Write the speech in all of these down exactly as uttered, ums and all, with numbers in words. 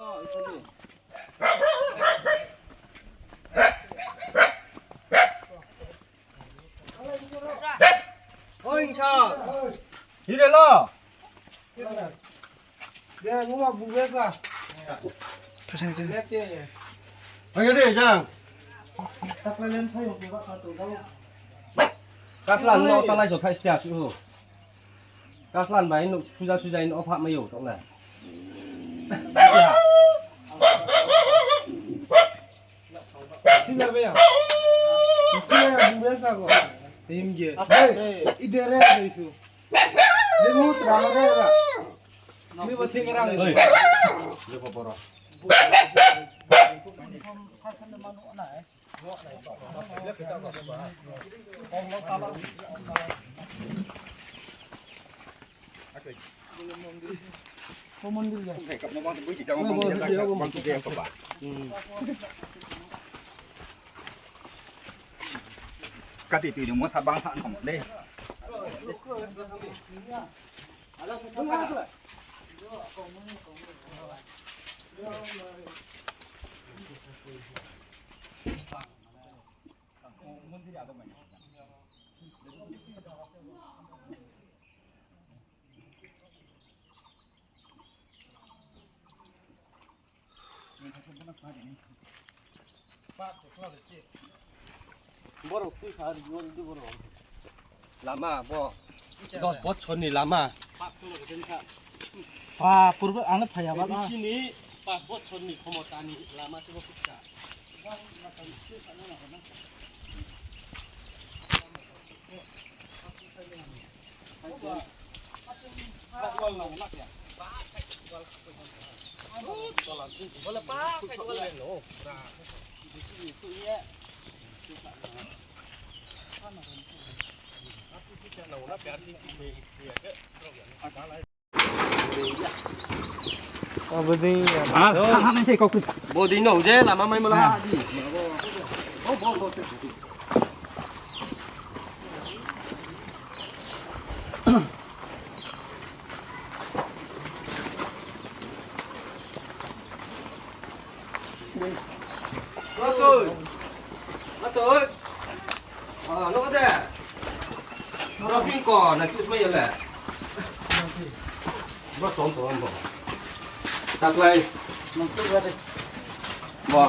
Oi, nsa. Hire lo. Oke de, jang. Kaslan no talai so thai stia su. Kaslan bai no suja suja no pha mai yo tong le. Sila be ya. Sila ya, bung be sa ko. Tim je. Ape, idere de su. Ni mu tra re ba. Ni ba thing rang. Oi. Ni ko boro. Kati tui ni mo sa bang sa nong le. Lama bo dos bochor ni lama. Pa, purbe ano phai ya ba. Bisi ni pas bochor ni khomota ni lama se bo kisa. Bodei no je lama mai mala di. Atoi. Atoi. Ah, no de. Ro ping ko, na chus mai le. Bo tom tom bo. Taklai. Bo.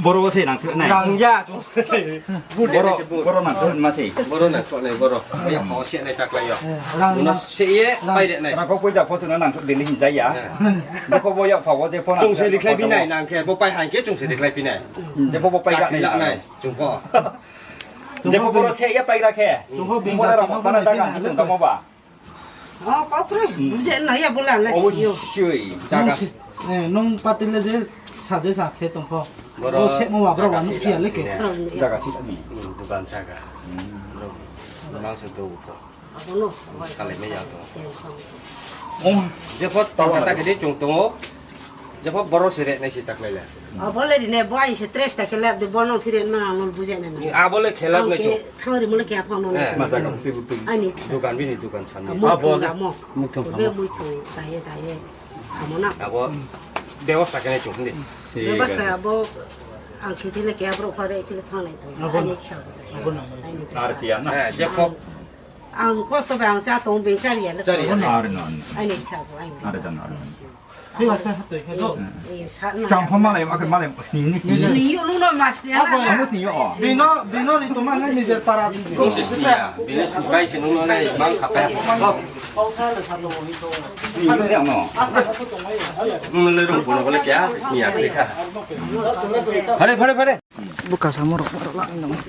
Boro wo se nang thuk nai. Nang ya, chung se. Boro, boro nang thuk ma se. Boro nang thuk nai, boro. Ya, kau se nai taklai yo. Uno se ye, pai de nai. Rang kau poisa pho chung nang thuk dili hin jaya. Jepho bo ya pha wo jepho nang. Chung se rikhlai phi nai, nang khe bo pai han khe chung se rikhlai phi nai. Jepho bo pai ga nai. Chung pho. Jepho boro se ya pai ra khe. Chung pho bini jati no bo nai phi nai le. O, kau kroi. Buje na ya bola le. Obosoi, jaga. Eh, nung party le je sa je sa khe tong pho. Boro o se mo wa boro wa nung phi ya le ke. Jaga si ni. Hmm, dukan jaga. Hmm. Boro. Mang se do pho. Abo no. Salai mai ya to. Jepho tau kata kedi chung tongo. Jepho boro se re nai si taklai le. Abo le ri ne bo ai se tres ta khe lab de bo no phire ma ang no buje nai na. Abo le khelap nai chung. Thang ri mo le khe aphang no. Eh. Ma jaga butui butui. Ani. Dukan bini dukan samni. Abo le. Muithung. Be muithung daye daye. Amo na. Abo. Bebosta khe nai chung de. Bebosta abo. Ang khe thile khe abro phare khe thang nai to. Abo. Ani cha. Abo na. Ani. Ar kiya na. Eh, jepho. Ang kosto bai ang chá tong, bini chári ya le. Chári ya. Ar no. Aini chá bo, aini. Ar jan ar no. Thik ase, hatoi khe to. Skang pho malai, malai, sni ni sni. Sni yo, nung no mas ya. Amo sni yo. Bino, bino ni toma na nijer para. Bini sni ya, bini sni bai se nung no nai, mang kha pa. Sni yo ya no. Hmm, le rung bono bole kya, sni ya, kha. Phare, phare, phare. Buka samo rok, rok la nang.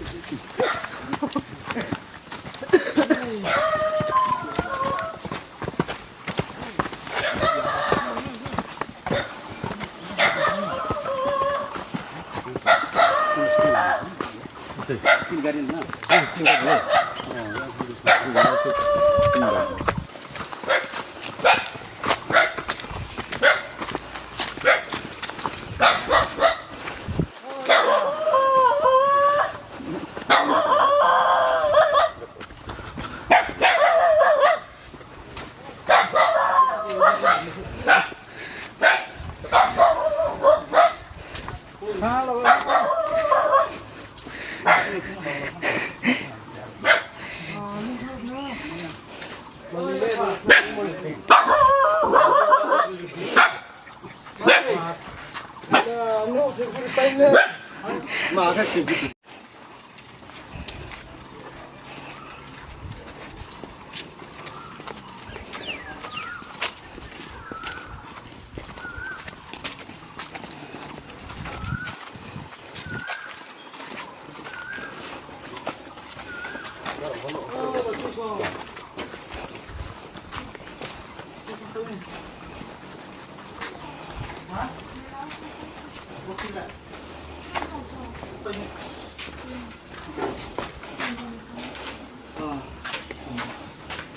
Ma khe khe.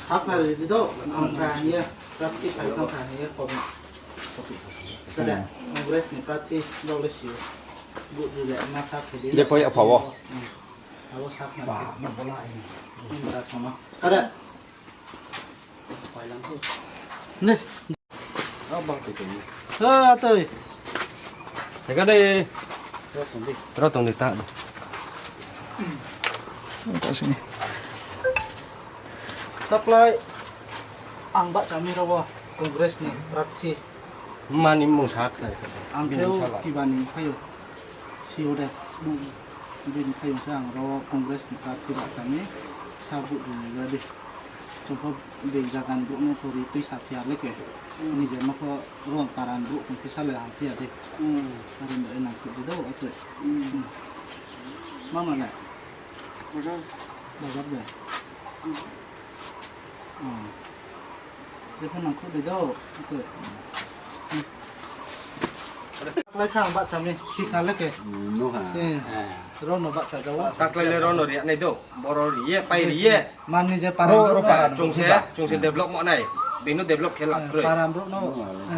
Hapna ridi do, ang kha hing ye, prarthi phai tong kha hing ye, kom. Kada, Congress ni prarthi, dole si. Vote ri le, ma sa khe di. Je poi apha wo. Hmm. Abo sa khe. Ba, na bola ai. Hmm, ta sama. Kada. Ne. Ah, bang tu tu. Ah, atoi. Teka de. Rotong di ta. Ta sini. Taklai ang bahchami rao wo Congress ni prarthi. Mani mung sa khnai. Ang bini khe sala. Kiba ni phaio. Si o de. Bini phaio se ang rao Congress ni prarthi bahchami sa vote ri naigra di. Chung pho bini zaga ni brouh no pho ri tuisa phiya le ke. Hmm. Nije no pho rong para ni brouh tong khe sa le ham phiya de. Hmm. Are no enang khe di do, atoi. Hmm. Mama le? Bazar. Bazar de. Hmm. Hmm. Jepho nangkhruh di do, atoi. Taklai kha ang bahchami, sikha le ke. Hmm, no ha. Si. Eh. Rao no bahcha jao. Taklai le rao no ri nai do, boro ri ye, pai ri ye. Mani je para brouh no. Chung se, chung se develop mo nai. Bini develop khe la kroi. Para brouh no.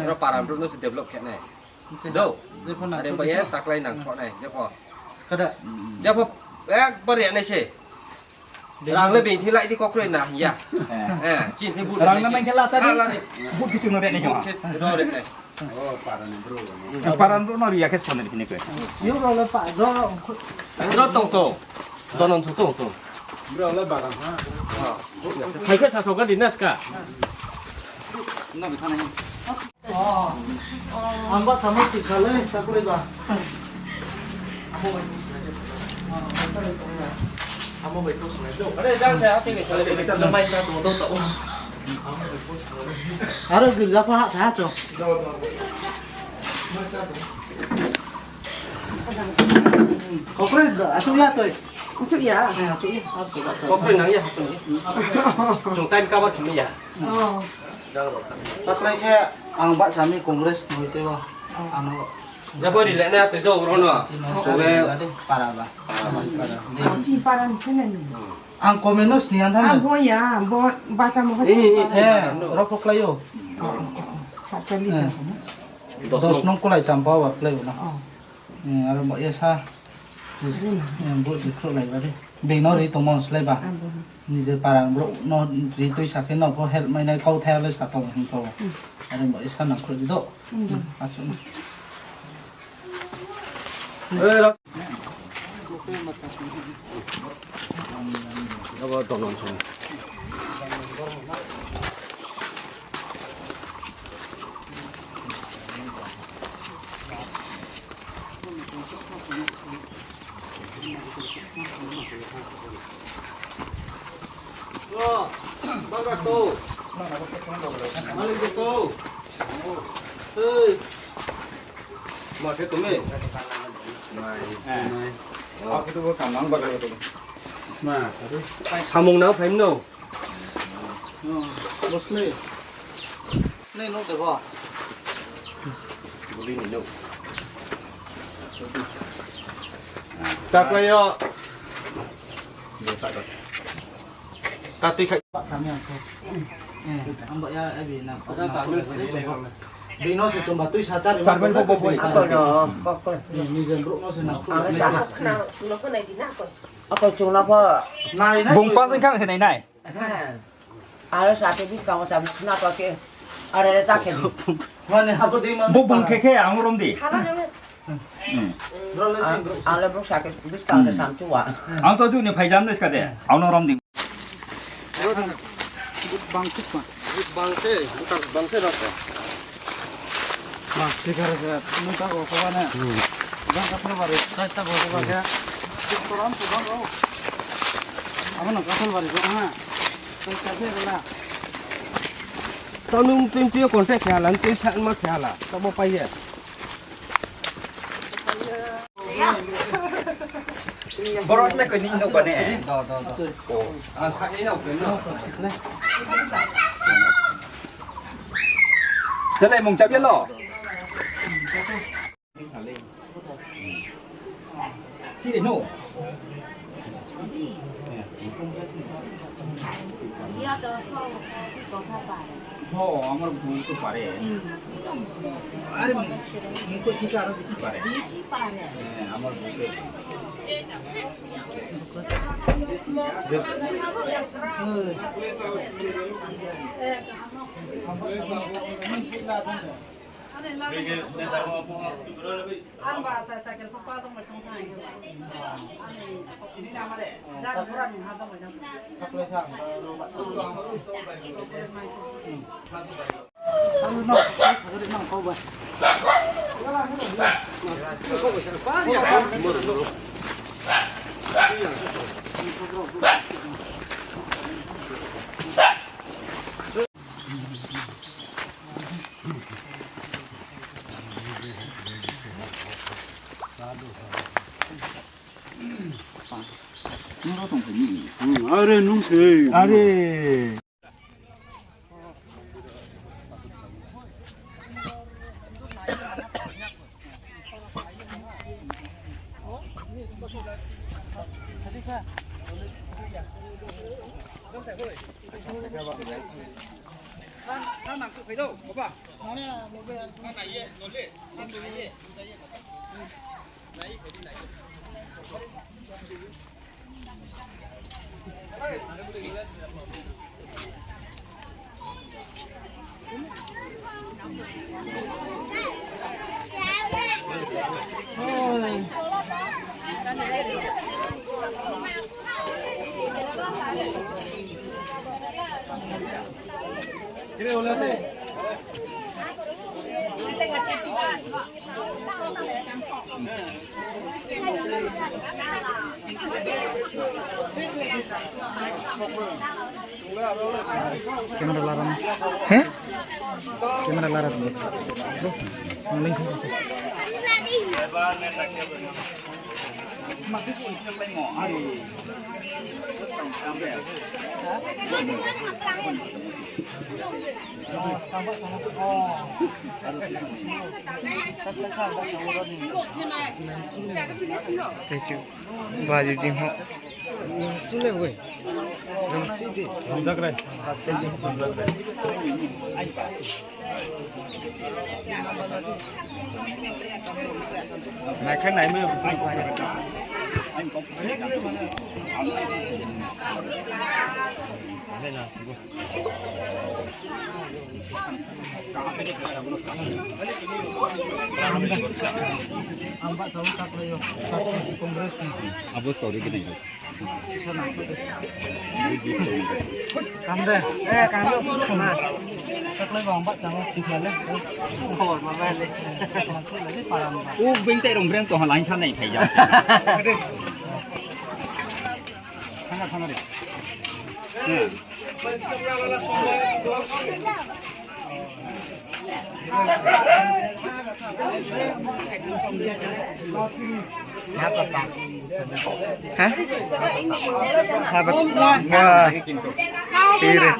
Rao para brouh no se develop khe nai. Do. Jepho nangkhruh di do. Taklai nangkhruh nai, jepho. Kada. Jepho, ekbar ri nai se. Rang le bini thing lai di kokroi na hing ya. Eh, chini thing bu rang le main khe la cha di. Bu kichu no re nai. Bu khe ro re nai. Oh, paran brouh no. Paran brouh no ri ya khe spon ni khe. Yo ro le pa, ro. Ro tong tong. Donon tong tong tong. Brouh le bagan ha. Hai khe sa so ga di nas ka. Na bi thang nai. Oh. Ang bahchamo si kha le, taklai ba. Amo bai to sanai do. Are, jang se, ati ni sanai do. Mai cha tong tong tong. Aro girja pha ha tha cho. Kokre, achu ya toi. Achu ya. Eh, achu ya. Kokre nang ya, achu ya. Chung time cover thum ya. Oh. Taklai khe ang bahchami Congress ni tei o. Ano. Jabo ri le na tei do ro no. Chino sari la de para ba. Para ba. Para. Chi para ni sene ni. Ang comment no sini ang tha. Ang bo ya, bo bahchamo. Eh, eh, eh, rao pho klái o. Sa chali. Eh. Dos nong kulai champa wa klái o na. Oh. Eh, aro bo ya sa. Eh, bo di khruh lai ba de. Bini no ri tongmo slái ba. Abo. Nije para brouh no ri tuisa khe no pho help mai nai kauthai le sa tong hing tong. Hmm. Are bo isa nangkhruh di do. Hmm. Asu. Abo tong nang song. O, baga to. Malik de to. Hei. Ma khe tome. Mai. Mai. Aku tu kam nang baga to. Ma. Samung nang phai no. Bosni. Nai no de ba. Buli ni no. Taklai yo. Tatui khai. Ba chami ang khe. Eh, ang ba ya, eh, bi na. Bino se chumba tui sa chari. Chari bo bo bo. Ako no, ako. Ni jen brouh no se na. Ako chung na pho. Nai, nai. Bung pa sing khang se nai nai. Aro sa khe buskang wo sa na pa khe. Are ta khe. Mane habo dei ma. Bo bung khe khe ang rom di. Hala nang. Hmm. Ang le brouh sa khe buskang wo sa chu wa. Ang to ju ni phai jam de ska de. Ang no rom di. Bang sik ma. Bang se, bukan bang se rasa. Bang sik rasa. Muka ko ko na. Hmm. Jang Kathal bari, chai ta bo ba khe. Koram to bang o. Abo no Kathal bari bo ha. Chai ta khe bela. Tao nung twenty yo contact khe hala, twenty sa ma khe hala. Tabo pai ye. Borok le koi ni nung ba ne? Do, do, do. O. Ang sa ni nung koi no. Chale mung chap ye lo. Sini no. Ho, amar bhai to pare. Are, mungko thika aro bisi pare. Bisi pare. He, amar bhai to. Ang ba sa cycle pho pa jong bai song thang yo. Ani jang bura ni ha jong bai jang. Are nung se. Are. Camera laram. He? Camera laram. Maling. Thank you. Ba, yu jing ho. Sule wei. Ram si di. Hamjak rai. Nai khe nai mi. Abo story gini. Kam de, eh, kam de. Ma. Taklai bang ba chang, sik na le. Khobor ma ba le. Para ma. U bing tai rong breng to ha lain sa nai phai ja. Thang, thang de. Hmm. Ha? Ha, ba, ba. Tire.